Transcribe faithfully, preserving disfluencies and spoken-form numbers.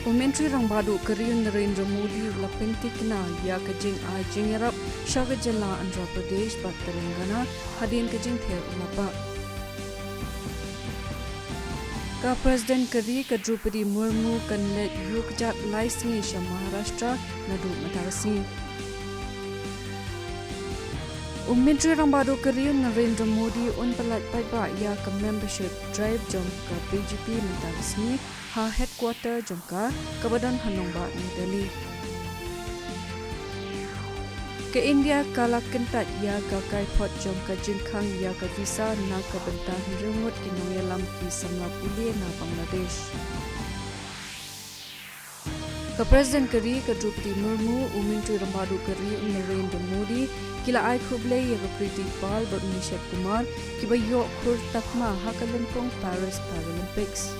U Myntri Rangbah Duh ka ri u Narendra Modi u la pynthikna ïa ka jingai jingïarap sha ka jylla Andhra Pradesh bad Telangana hadien ka jingther u la bah. Ka President ka ri ka Droupadi Murmu kan leit ïuh kjat lai sngi sha Maharashtra naduh mynta ka sngi. U Myntri Rangbah Duh ka ri u Narendra Modi un pyllait paidbah ïa ka membership drive jong ka B J P mynta ka sngi ha headquarter jong ka, kaba don ha nongbah New Delhi. Ka India ka la kyntait ïa ka kaiphod jong ka jingkhang ïa ka visa na ka bynta hynriew ngut ki nongïalam ki samla pule na Bangladesh. Ka President ka ri ka Droupadi Murmu, u Myntri Rangbah Duh ka ri u Narendra Modi ki la ai khublei ïa ka Preeti Pal bad u Nishesh Kumar kiba ïoh khur takma ha ka lympung Paris Paralympics.